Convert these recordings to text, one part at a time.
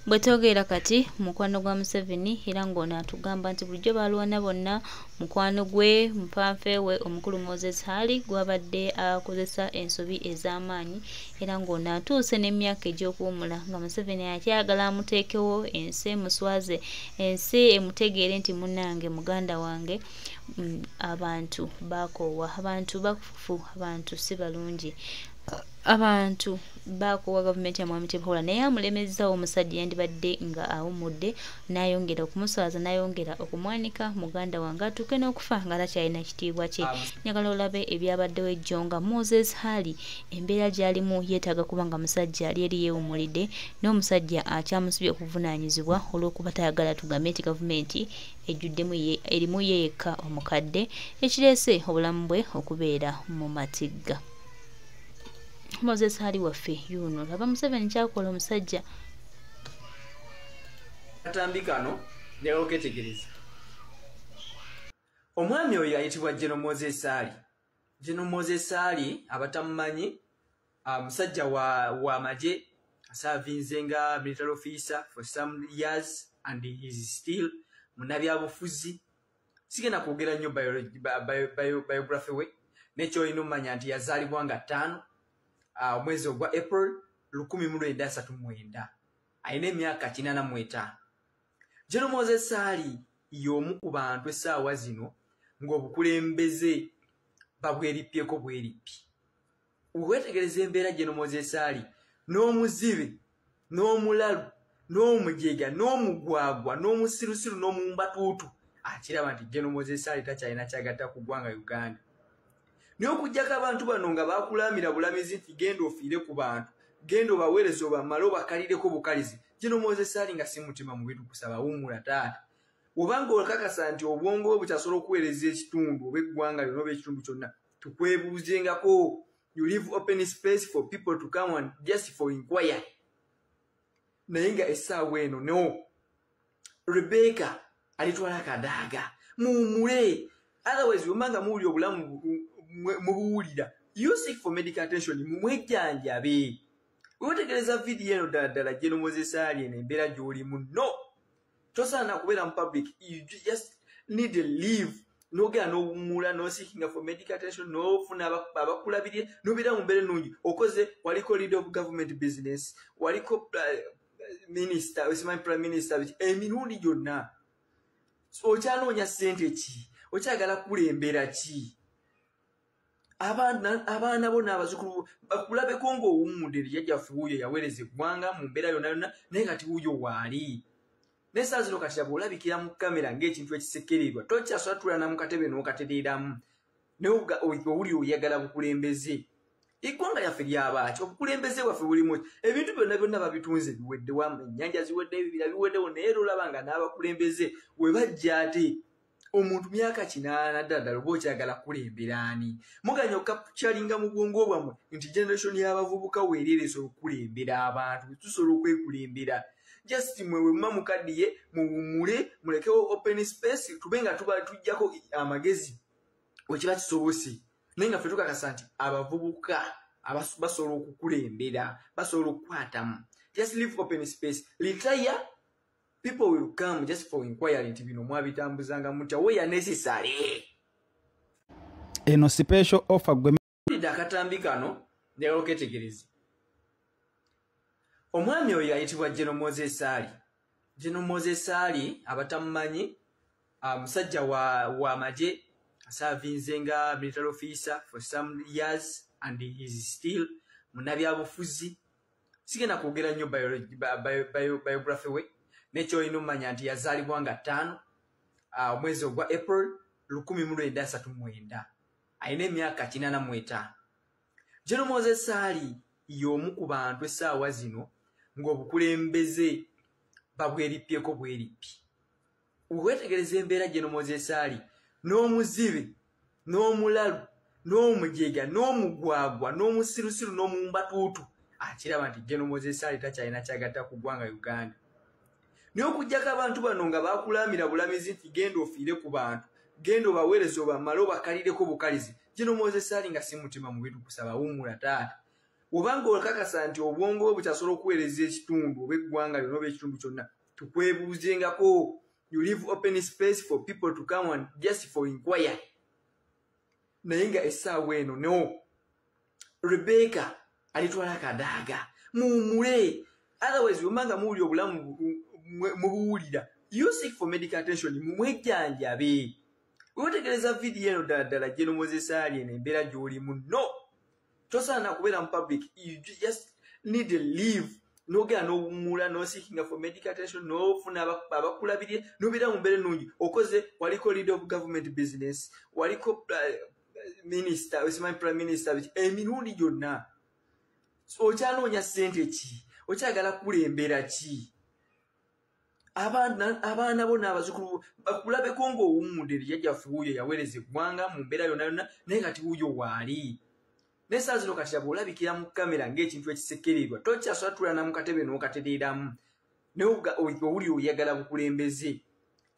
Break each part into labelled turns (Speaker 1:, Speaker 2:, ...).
Speaker 1: Bwe twogera kati mukwano gwa Museveni era ng'ono atugamba nti bulijjo balwana bonna mukwano gwe mupanfe we omukulu Moses Haali gwabadde akozesa ensobi ez'amaanyi era ng'ono atuuse n'emyaka egy'okuwummula nga Museveni akyagala amuteekewo ensi emuswaze, ensi emutegeere nti munnange muganda wange, abantu baakoowa, abantu bafu, abantu si balungi. Abantu baakoowa gavumenti ya Mwami Tibuhaburwa naye amulemezza omusajja yandibadde nga awummudde n'ayongera okumuswaza n'ayongera okumwanika muganda wange atuuke n'okufa nga takyalina kitiibwa kye. Njagala olabe ebyabaddewo ejjo nga Moses Haali embeera gy'alimu yeetaaga kuba nga musajja ali eri yeewummulidde n'omusajja akyamusibye okuvunaanyizibwa olw'okuba tayagala tugambe nti gavumenti ejjuddemu ye erimu ye yekka omukadde ekireese obulamu bwe okubeera mu matigga. Moses Haali waffe yuno laba Museveni kyakola omusajja.
Speaker 2: Akatambi kano njagala okeetegereza. Omwami oyo ayitibwa General Moses Haali. General Moses Haali abatamumanyi, musajja wa magye, aservinze nga military officer for some years and he is still munnabyabufuzi. Sigenda kwogera nnyo biography we, naye ky'olina okumanya nti yazaalibwa nga 5 omwezi ogwa April 1939, alina emyaka 85. General Moses Haali y'omu ku bantu essaawa zino ng'obukulembeze babweripyeko bweripye. Weetegereza embeera General Moses Haali n'omuzibe n'omulalu n'omujega n'omugwagwa n'omusirusiru n'omumbatuutu akiraba nti General Moses Haali takyalina kyagatta ku ggwanga Uganda. Naye okuggyako abantu bano nga baakulamira bulamizi nti genda ofiire ku bantu, genda obaweereze obamale obakalireko bukalizi, General Moses Haali nga si mutima mubi tukusaba wummula taata. Obanga okakasa nti obwongo bwe bukyasobola okuweereza ekitundu oba eggwanga lyonna oba ekitundu kyonna, tukwebuuzengako. You leave open space for people to come and just for inquiry. Naye nga essaawa eno no Rebecca alitwala Kadaga muwummule, otherwise bwemanga muwulira obulamu mubuwulira, you seek for medical attention, mumwejjanjabe. Weetegereza vidiyo eno ddala ddala General Moses Haali eno embeera gy'olimu no tosaana kubeera mu public, you just need a leave n'ogenda n'owummula n'oseekinga for medical attention n'ofuna abakulabirira n'obeera mu mbeera ennungi. Okoze waliko leader of government business, waliko minister, osimanyi prime minister, emirundi gyonna okyanoonya ssente ki, okyagala kukulembera ki? Abaana bo n'abazzukulu bakulabeko ng'owummudde. Jjajjaffe wuuyo yaweereza eggwanga mu mbeera yonna yonna, naye kati wuuyo waali. N'essaawa zino kati bw'olabikira mu kamera ng'ekintu ekisekererwa, tokyasobola tuula mu katebe n'okatereeramu, naye owulira oyagala bukulembeze. Eggwanga lyaffe lyabaaki? Obukulembeze bwaffe bulimu ki? Ebintu byonna byonna babitunze biweddewo, ennyanja ziweddewo, ebibira biweddewo, naye era olaba nga n'abakulembeze we bajja ate omuntu myaka 80 ddala ddala oba okyagala kukulembera ani? Muganya okukyalinga mu bwongo bwammwe nti generation y'abavubuka weerera esobola okukulembera abantu, tusobola okwekulembera. Just mwe we muba mukaddiye muwummule, mulekewo open space tube nga tuba tujjako amagezi wekiba kisobose. Naye nga ffe tukakasa nti abavubuka basobola okukulembera, basobola okukwatamu. Just leave open space, retire, people will come just for inquiry nti bino mwabitambuzanga mutya, where necessary.
Speaker 3: Eno special offer gwe
Speaker 2: Mpulidde akatambi kano njagala okeetegereze. Omwami oyo ayitibwa General Moses Haali. General Moses Haali abatamumanyi, musajja wa magye, aservinze nga military officer for some years and he is still munnabyabufuzi. Sigenda kwogera nnyo biography we, naye ky'olina okumanya nti yazaalibwa nga 5 omwezi ogwa April 1939, alina emyaka 85. General Moses Haali y'omu ku bantu essaawa zino ng'obukulembeze babweripyeko bweripye. Weetegereza embeera General Moses Haali n'omuzibe n'omulalu n'omujega n'omugwagwa n'omusirusiru n'omumbatuutu akiraba nti General Moses Haali takyalina kyagatta ku ggwanga Uganda. Naye okuggyako abantu bano nga baakulamira bulamizi nti genda ofiire ku bantu, genda obaweereze obamale obakalireko bukalizi, General Moses Haali nga si mutima mubi tukusaba wummula taata. Obanga okakasa nti obwongo bwe bukyasobola okuweereza ekitundu oba eggwanga lyonna oba ekitundu kyonna, tukwebuuzengako. You leave open space for people to come and just for inquiry. Naye nga essaawa eno no Rebecca alitwala Kadaga, muwummule. Otherwise bwemanga muwulira obulamu mubuwulira, you seek for medical attention, mumwejjanjabe. Wetegereza vidiyo eno ddala ddala General Moses Ali eno embeera gy'olimu, no tosaana kubeera mu public. You just need a leave, n'ogenda n'owummula, n'oseekinga for medical attention, n'ofuna abakulabirira, n'obeera mu mbeera ennungi. Okoze, waliko leader of government business, waliko minister, osimanyi prime minister, emirundi gyonna okyanoonya ssente ki, okyagala kukulembera ki? Abaana bo n'abazzukulu bakulabeko ng'owummudde. Jjajjaffe wuuyo yaweereza eggwanga mu mbeera yonna yonna, naye kati wuuyo waali. N'essaawa zino kati bw'olabikira mu kamera ng'ekintu ekisekererwa, tokyasobola tuula na mu katebe n'okatereeramu, naye owulira oyagala bukulembeze.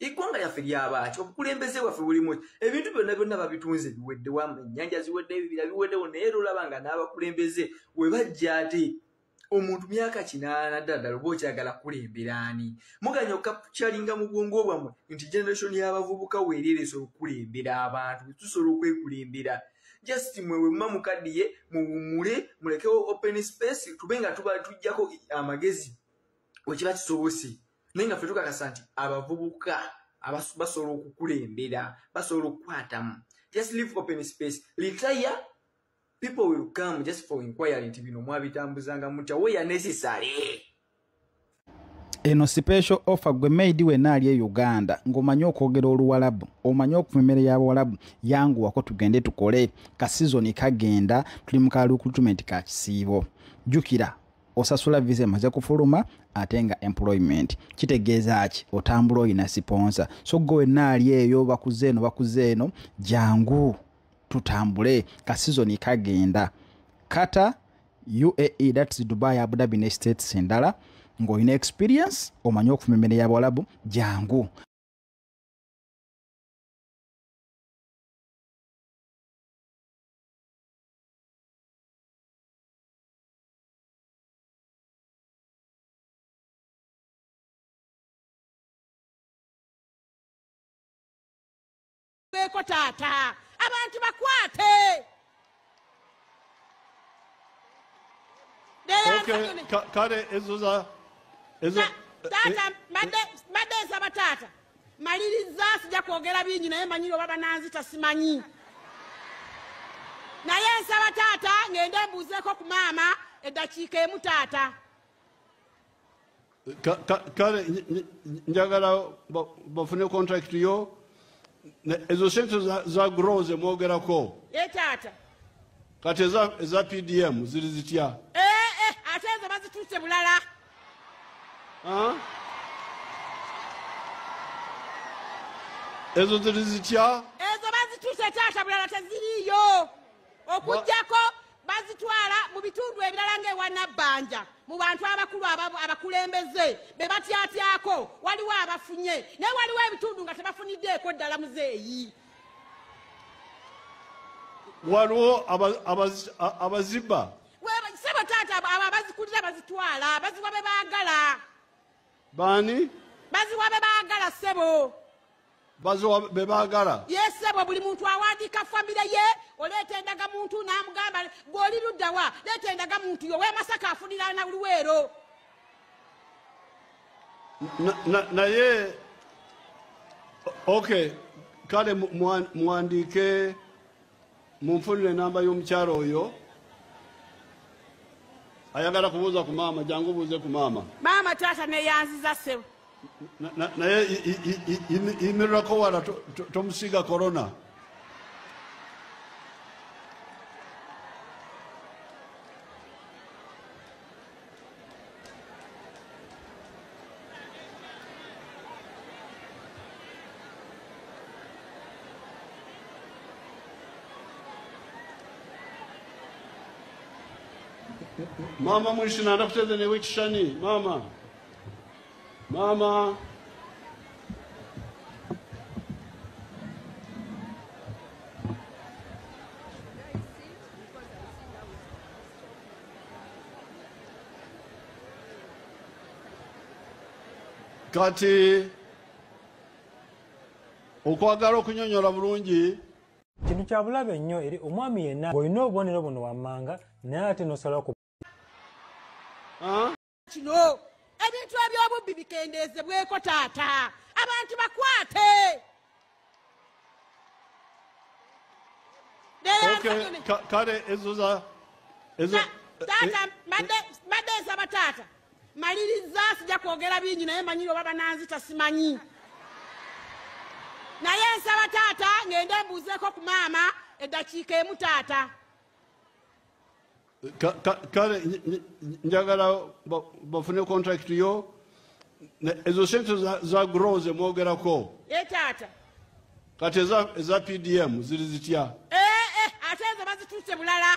Speaker 2: Eggwanga lyaffe lyabaaki? Obukulembeze bwaffe bulimu ki? Ebintu byonna byonna babitunze, biweddewo, ennyanja ziweddewo, ebibira biweddewo, naye era olaba nga n'abakulembeze we bajja ate omuntu myaka 80 ddala ddala oba okyagala kukulembera ani? Muganya okukyalinga mu bwongo bwammwe nti generation y'abavubuka weerera esobola okukulembera abantu, tusobola okwekulembera. Just mwe we muba mukaddiye muwummule, mulekewo open space, tube nga tuba tujjako amagezi wekiba kisobose. Naye nga ffe tukakasa nti abavubuka basobola okukulembera, basobola okukwatamu. Just leave open space, retire, people will come just for inquiry nti bino mwabitambuzanga mutya, we are necessary.
Speaker 3: Eno special offer gwe maid wenna ali e Uganda ng'omanyi okwogera Oluwalabu, omanyi okufumba emmere y'Abawalabu, yanguwako tugende tukole. Ka season kagenda, tuli mu ka recruitment ka kisiibo. Jjukira osasula visa emaze kufuluma, ate nga employment kitegeeza ki? Otambula oyina sponsor. So gwe wenna ali eyo, bakuze eno bakuze eno, jangu tutambule, ka season kagenda. Qatar, UAE, that's Dubai, Abu Dhabi ne states endala, ng'olina experience, omanyi okufumba emmere y'Abawalabu, jangu.
Speaker 4: Eko taata, abantu bakwate.
Speaker 5: Okay, kale ezo za ezo
Speaker 4: taata, madde nsaba taata, maliriza, sijja kwogera bingi, naye manyi oba bananzita simanyi. Naye nsaba taata ngende mbuuzeeko ku maama eddakiika emu taata.
Speaker 5: Kale njagala bafune contract yo. Ezo sente za grow ze mwogerako.
Speaker 4: Ye taata.
Speaker 5: Kati eza PDM ziri zitya?
Speaker 4: Ate ezo bazituuse bulala.
Speaker 5: Ezo ziri zitya?
Speaker 4: Ezo bazituuse taata bulala, teziriiyo. Okuggyako bazitwala mu bitundu ebirala ng'ewa Nabbanja, mu bantu abakulu abakulembeze be batyatyako, waliwo abafunye, naye waliwo ebitundu nga tebafuniddeeko ddala muzeeyi.
Speaker 5: Waliwo abazibba.
Speaker 4: Ssebo taata, abo abazikulira bazitwala, baziwa be baagala.
Speaker 5: Baani?
Speaker 4: Baziwa be baagala ssebo.
Speaker 5: Baziwa be baagala?
Speaker 4: Ye ssebo, buli muntu awandiika famire ye, oleeta endagamuntu n'amugamba gw'oli ludda wa, leeta endagamuntu yo, ow'e Masaka afunira na Luweero.
Speaker 5: Naye okay, kale muwandiike, munfunire enamba y'omukyala oyo. Ayagala kubuuza ku maama, jangu obuuze ku maama.
Speaker 4: Maama taata neeyanziza ssebo.
Speaker 5: Naye yimirirako wala, tomusiiga korona. Mama mwishina ndakuteze newe kishani mama. Mama. Kati okwagala okunyonyola bulungi
Speaker 6: kintu kya bulabe nnyo eri omwami yenna ng'olina obubonero buno wammanga naye ate n'osalawo ku
Speaker 4: kino ebintu eby'obubbi bikendeezebweko taata abantu bakwate.
Speaker 5: Okay, kale ezo za ezo
Speaker 4: taata mbadde nsaba taata maliriza sijja kwogera bingi naye manyire oba bananzita simanyi naye nsaba taata ngende mbuuzeeko ku maama eddakiika emu taata.
Speaker 5: Kale njagala bafune contract yo ezo sente za grow ze mwogerako.
Speaker 4: Ye taata.
Speaker 5: Kati eza PDM ziri zitya?
Speaker 4: Ate ezo bazitutte bulala.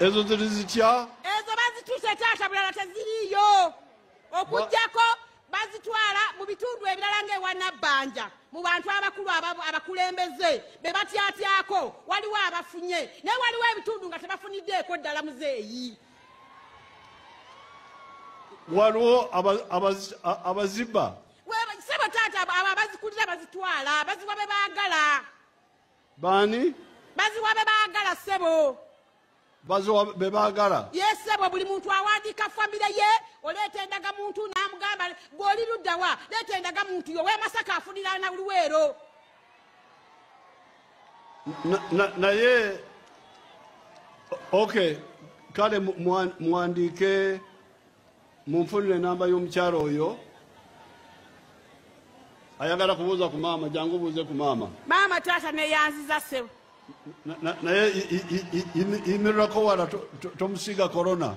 Speaker 5: Ezo ziri zitya?
Speaker 4: Ezo bazitutte taata bulala teziriiyo. Okuggyako bazitwala mu bitundu ebirala ng'ewa Nabbanja mu bantu abakulu abakulembeze be batyatyako waliwo abafunye naye waliwo ebitundu nga tebafuniddeeko ddala muzeeyi.
Speaker 5: Waliwo abazibba.
Speaker 4: Sebo taata abo abazikulira bazitwala baziwa be baagala.
Speaker 5: Baani?
Speaker 4: Baziwa be baagala sebo.
Speaker 5: Baziwa be baagala?
Speaker 4: Ye sebo buli muntu awandiika famire ye oleeta endagamuntu n'amugamba gw'oli ludda wa leeta endagamuntu yo ow'e Masaka afunira na Luweero.
Speaker 5: Naye okay kale muwandiike munfunire enamba y'omukyalo oyo ayagala kubuuza ku maama jangu obuuze ku maama.
Speaker 4: Maama taata neeyanziza ssebo.
Speaker 5: Naye yimirirako wala tomusiiga korona.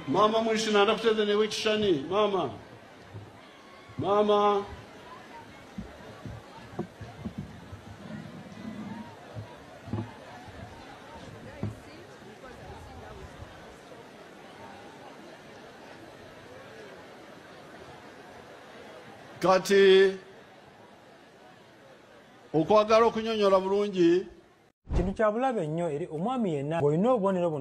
Speaker 5: Mama mwishina ndakuteze newe kishani mama. Mama. Kati okwagala okunyonyola bulungi
Speaker 6: kintu kya bulabe nnyo eri omwami yenna ng'olina obubonero buno.